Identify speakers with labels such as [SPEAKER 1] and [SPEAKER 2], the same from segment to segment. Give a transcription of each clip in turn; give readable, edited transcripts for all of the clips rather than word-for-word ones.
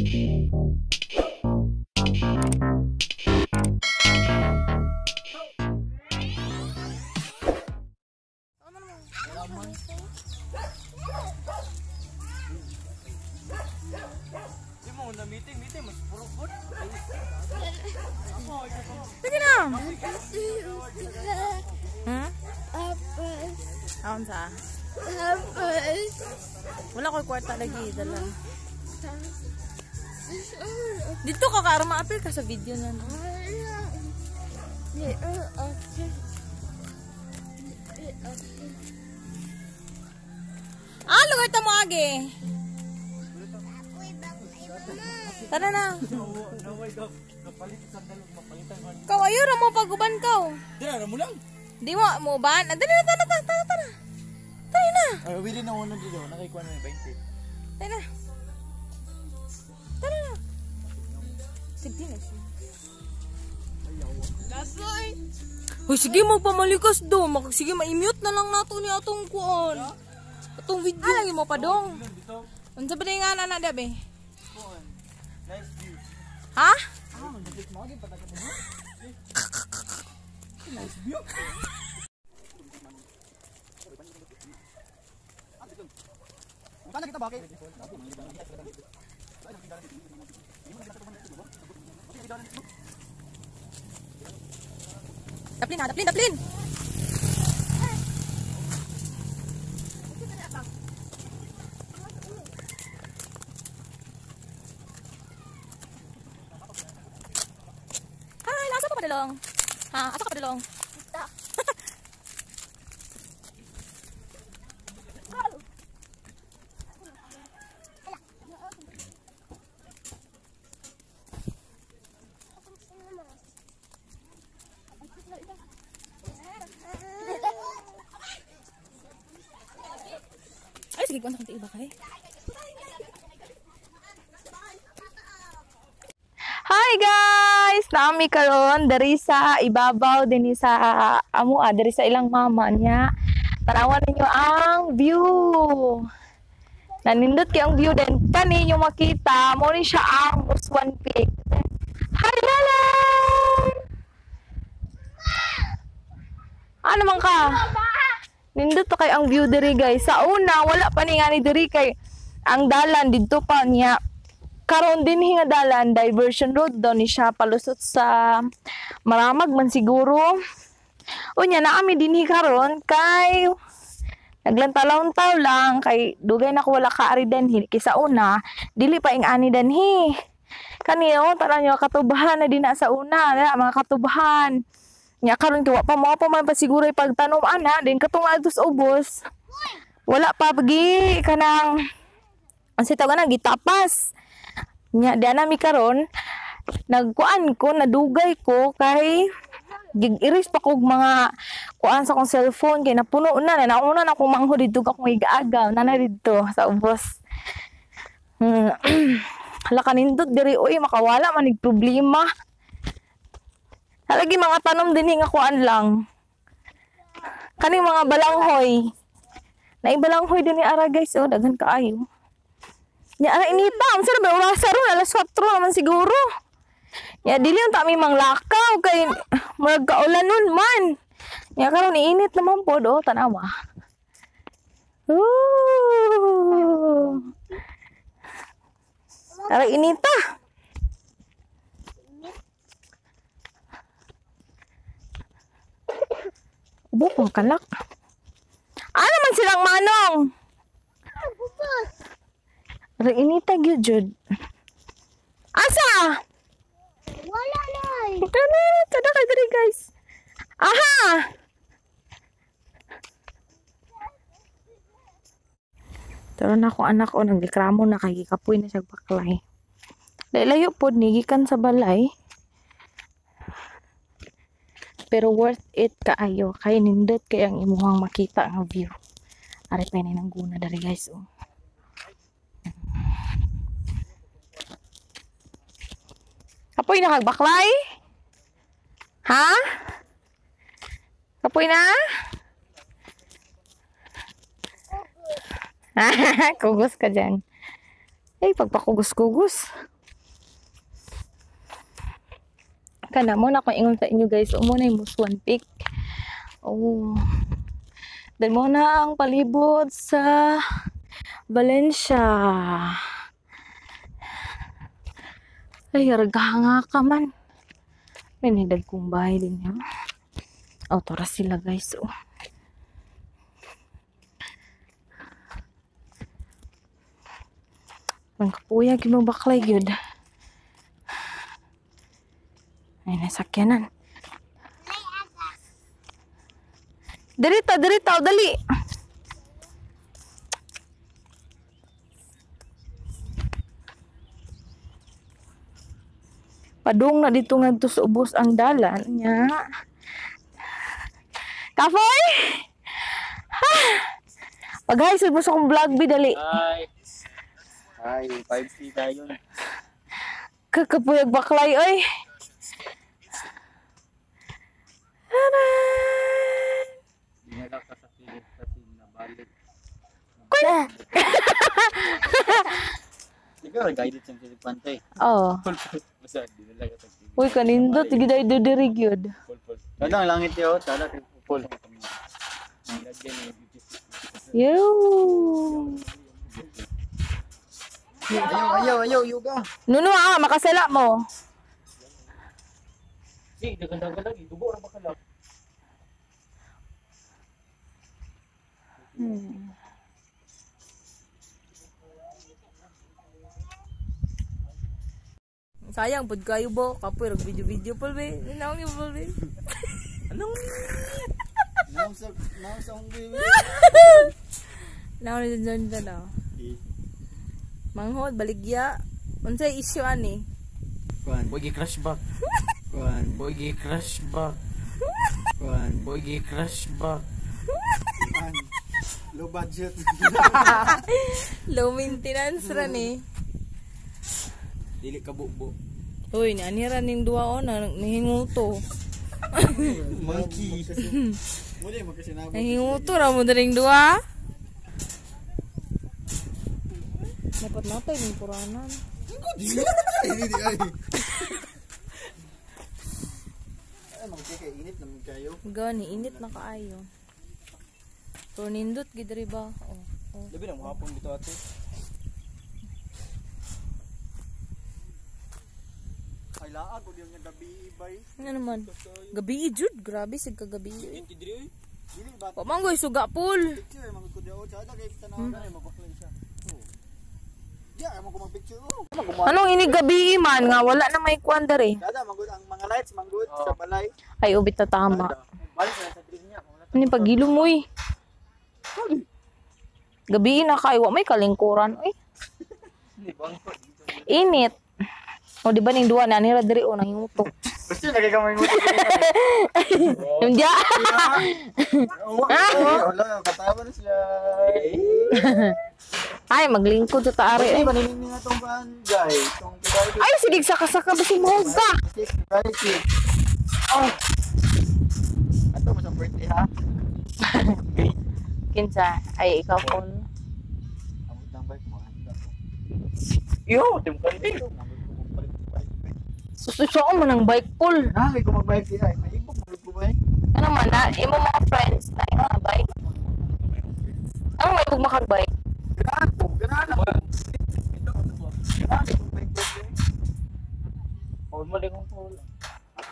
[SPEAKER 1] Di mo na meeting, meeting mas puro good.
[SPEAKER 2] Sige na. Hmm? Aon sa? Wala ko'y kwarta lagi dala. Dito ka karon ma-appear ka sa video na. No? Ah, lugar ta mo agi. Tara na. Kaw ayo ra mo paguban kaw.
[SPEAKER 1] Dira ra mo lang.
[SPEAKER 2] Di mo mo ban. Dali na, tara tara tara tara. Tara na.
[SPEAKER 1] Ay, wili na uno dito, nakikuha na 20.
[SPEAKER 2] Tara na. Tara na. Sige na siya.
[SPEAKER 3] Lasoy!
[SPEAKER 2] Hoy, sige magpamalikas do. Sige, ma-mute na lang nato ni atong kuon. Atong video. Ah, lagi mo pa dong. Unsa ba nga na dabe?
[SPEAKER 1] Nice view.
[SPEAKER 2] Ha?
[SPEAKER 1] Nice view. Sana kita bakit?
[SPEAKER 2] Daplin ha, daplin, daplin. Hi, nasa ka pa dalong? Ha, asa ka pa dalong? Ay, sige, kuwan sa kong iba kay. Hi guys! Nami karon diri sa ibabaw dinhi sa amoa diri sa ilang mama niya. Tanawan ninyo ang view. Nanindot kay ang view then kani inyo makita mo ni siya ang Uswan Peak. Hi Lalan! Ano man ka? Nindot pa kay ang view diri guys. Sa una wala pa ni nga ni diri kay ang dalan didto pa niya. Karon din nga dalan diversion road daw ni siya palusot sa Maramag man siguro. Unya naami dinhi karon kay naglantalaw-taw lang kay dugay na ko wala kaari dinhi kay sa una dili pa ing ani dinhi. Kani oh tara nyo katubahan na dinha sa una, na, mga katubahan. Nya karon kay wa pa mo pa man pa siguro pagtanom ana din katong adto sa ubos. Wala pa pagi kanang ang sitaw na gitapas. Nya di na mi karon nagkuan ko nadugay ko kay gig-iris pa kog mga kuan sa akong cellphone kay napuno na na nauna na akong manghod didto akong igaagaw na na didto sa ubos. Hala kanindot diri oy makawala man ig problema. Halagi mga tanom dinhi nga kuan lang. Kaning mga balanghoy. Naay balanghoy dinhi ara guys oh daghan kaayo. Nya ara inita, unsa na ba orasa ron alas 4 naman siguro. Nya dili unta mi manglakaw kay murag kaulanon man. Nya karon init naman pod oh tan-awa. Ooh. Ara inita. Ubo kong kalak. Ano man silang manong? Ara inita gyud jud. Asa?
[SPEAKER 3] Wala na!
[SPEAKER 2] Tara, tara kay diri guys. Aha! Tara na ako anak o nagreklamo na kay gikapoy na siya baklay. Layo pod ni gikan sa balay. Pero worth it kaayo kay nindot kay ang imuhang makita nga view. Ari pa ni nang guna diri guys oh. Kapoy na kagbaklay? Ha? Kapoy na? Kugos ka dyan. Ay, pagpakugos-kugos. Kana mo na akong ingon sa inyo guys, umo na yung Musuan Peak. Oh. Then mo na ang palibot sa Valencia. Ay, nga ka man. May nidag kong bahay din yan. Oh, tora sila guys. Oh. Ang kapuya, gimabaklay yun. Ay, nasakyanan. Dirita, dirita, dali. Padung na dito ngadto sa ubos ang dalan nya. Kapoy! Ha! Pag-hi sa ubos akong vlog, bi dali.
[SPEAKER 1] Hi. Hi, 5C tayo.
[SPEAKER 2] Kakapuyag baklay, oy. Taran!
[SPEAKER 1] Dinala ka sa pilit kasi nabalik.
[SPEAKER 2] Kuy!
[SPEAKER 1] Ikaw, guided sa pilit pantay.
[SPEAKER 2] Oh.
[SPEAKER 1] Basta, dinala ka sa pilit.
[SPEAKER 2] Uy, kanindot, sige dahil dudiri gyud.
[SPEAKER 1] Tala ang langit yun. Tala kay Pupol.
[SPEAKER 2] Yo!
[SPEAKER 1] Ayaw, ayaw, ayaw, yuga.
[SPEAKER 2] Nuno ah, makasala mo.
[SPEAKER 1] Sige, dagan-dagan lagi. Dugo ra ba ka lang?
[SPEAKER 2] Sayang pud kayo bo, kapoy rag video-video pul be. Naong yung pul be.
[SPEAKER 1] Anong? Naong sa akong baby.
[SPEAKER 2] Naong ni John John ah. Manghod baligya. Unsay issue ani?
[SPEAKER 1] Kuan,
[SPEAKER 4] Boy, crush back.
[SPEAKER 1] kuan,
[SPEAKER 4] Boy, crush back.
[SPEAKER 1] kuan.
[SPEAKER 4] Boy, crush back.
[SPEAKER 1] Kuan. Low budget.
[SPEAKER 2] Low maintenance ra ni.
[SPEAKER 1] Dili ka bubo.
[SPEAKER 2] Uy, ni ani ra ning duwa o na nahinguto.
[SPEAKER 1] Monkey. Muli mo kasi nabot.
[SPEAKER 2] Nahinguto ra mo diring duwa. Dapat natay ning puranan.
[SPEAKER 1] Ay, di ay. Ay, magkikay init naman kayo.
[SPEAKER 2] Gani init na kaayo. Pero nindot gid diri ba? Oh. Oh.
[SPEAKER 1] Labi na hapon dito ate. Ay laag og yung gabi bay.
[SPEAKER 2] Ano naman? Gabi jud, grabe sig kagabi.
[SPEAKER 1] Dili ba
[SPEAKER 2] Wa man goy suga pool.
[SPEAKER 1] picture man ko diyo sada kay tanaw na mabaklay siya. Diya mo ko magpicture. Oh.
[SPEAKER 2] Anong ini gabi man nga wala na may kuan diri.
[SPEAKER 1] Kada manggod ang mga lights manggod sa balay.
[SPEAKER 2] Ay ubit na tama.
[SPEAKER 1] Balik sa dream niya.
[SPEAKER 2] Ano pagilom oy. Gabi na kay wa may kalingkuran oy. Init. O di ba ning duwa na nila diri o nangingutok.
[SPEAKER 1] Basta lagi ka may ngutok.
[SPEAKER 2] Yung diya.
[SPEAKER 1] Wala, katawa na siya.
[SPEAKER 2] Ay maglingkod sa taari.
[SPEAKER 1] Ay,
[SPEAKER 2] Ay,
[SPEAKER 1] maninin na tong ban, guys. Tong February
[SPEAKER 2] ay sige saka-saka basi mo ka.
[SPEAKER 1] 6, February 6. Oh. Ato mo sa birthday ha.
[SPEAKER 2] Kinsa ay ikaw Paul.
[SPEAKER 1] Amot ng bike mo handa ko.
[SPEAKER 4] Yo, tim kandi.
[SPEAKER 2] Sususuon mo ng bike pool.
[SPEAKER 1] Na, kay ko magbike siya. Ay, maibog mo ko ba?
[SPEAKER 2] Ano man na imo mga friends na imo nga bike. Ano may kung makag-bike?
[SPEAKER 1] Ganahan ko, ganahan ako. Ganahan ko bike bike.
[SPEAKER 4] Formal akong pool.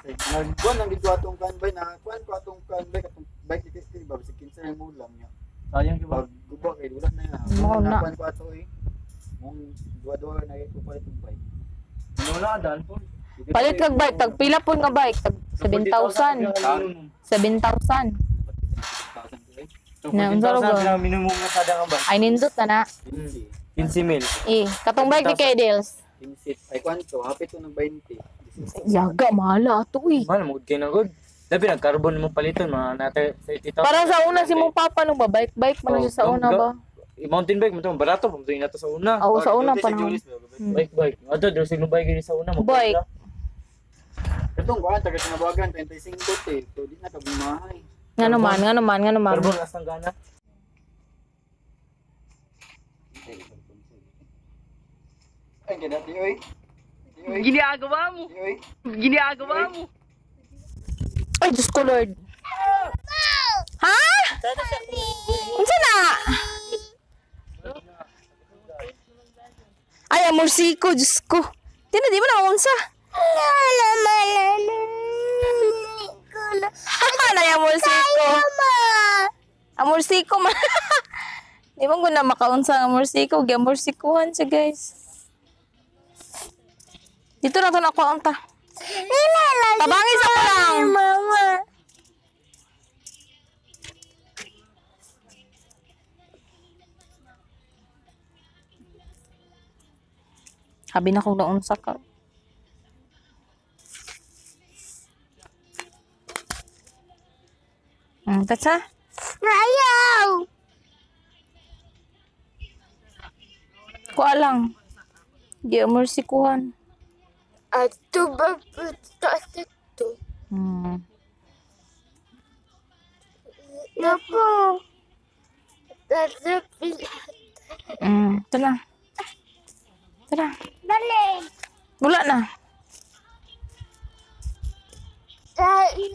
[SPEAKER 1] Nagkuan ang gidto atong kan bay na kuan ko atong kan bay katong bike ni Christy ba bisag kinsa mo lang niya.
[SPEAKER 4] Sayang di ba?
[SPEAKER 1] Pag guba kay wala na yan.
[SPEAKER 2] Mao na.
[SPEAKER 1] Kuan ko ato eh. Mong duwa-duwa na ko palit og bike.
[SPEAKER 4] Wala daan po.
[SPEAKER 2] Palit kag bike, tag pila po nga bike, tag 7,000. 7,000. Na, unsa ro ba?
[SPEAKER 4] Minimum na sada nga ba?
[SPEAKER 2] Ay nindot na na.
[SPEAKER 4] 15 mil.
[SPEAKER 2] Eh, katong bike ni kay Dels.
[SPEAKER 1] 15 ay kwanto hapit to ng 20.
[SPEAKER 2] Yaga mahala ato eh.
[SPEAKER 4] Mahal mo kay na good. Labi nag carbon mo paliton mga nata 30,000.
[SPEAKER 2] Para sa una si mong papa nung ba bike bike man na siya sa una ba?
[SPEAKER 4] Mountain bike mo to barato pa mo to inato sa una.
[SPEAKER 2] Oo, sa una pa
[SPEAKER 1] na.
[SPEAKER 2] na.
[SPEAKER 4] Bike bike. Ato dro sa bike gini sa una mo.
[SPEAKER 2] Bike.
[SPEAKER 1] Katong kuan taga Sinabagan 35 te. So di na ka bumahay.
[SPEAKER 2] Nga naman, nga naman, nga naman.
[SPEAKER 4] Carbon asang gana.
[SPEAKER 1] Ay ganda di oy. Di oy.
[SPEAKER 5] Ginagawa mo.
[SPEAKER 1] Di oy.
[SPEAKER 5] Ginagawa mo.
[SPEAKER 2] Ay, Diyos ko, Lord. Ha? Unsa na? Ay, amorsiko, Diyos ko. Di na, di mo na unsa.
[SPEAKER 3] Wala malala.
[SPEAKER 2] Nay, amorsiko.
[SPEAKER 3] Mama.
[SPEAKER 2] Amorsiko man. Di mo guna makaunsa ang amorsiko. Giamorsikuhan siya, guys. Dito na to na ako unta.
[SPEAKER 3] Wala
[SPEAKER 2] Tabangis ako lang.
[SPEAKER 3] mama.
[SPEAKER 2] Habi na kong naunsa ka. Tatsa.
[SPEAKER 3] Ayaw.
[SPEAKER 2] Kuha lang. Giamorsikuhan.
[SPEAKER 3] Ato ba to? Napo. Tatapil.
[SPEAKER 2] Ito na. Ito na.
[SPEAKER 3] Dali.
[SPEAKER 2] Wala na.
[SPEAKER 3] Dali.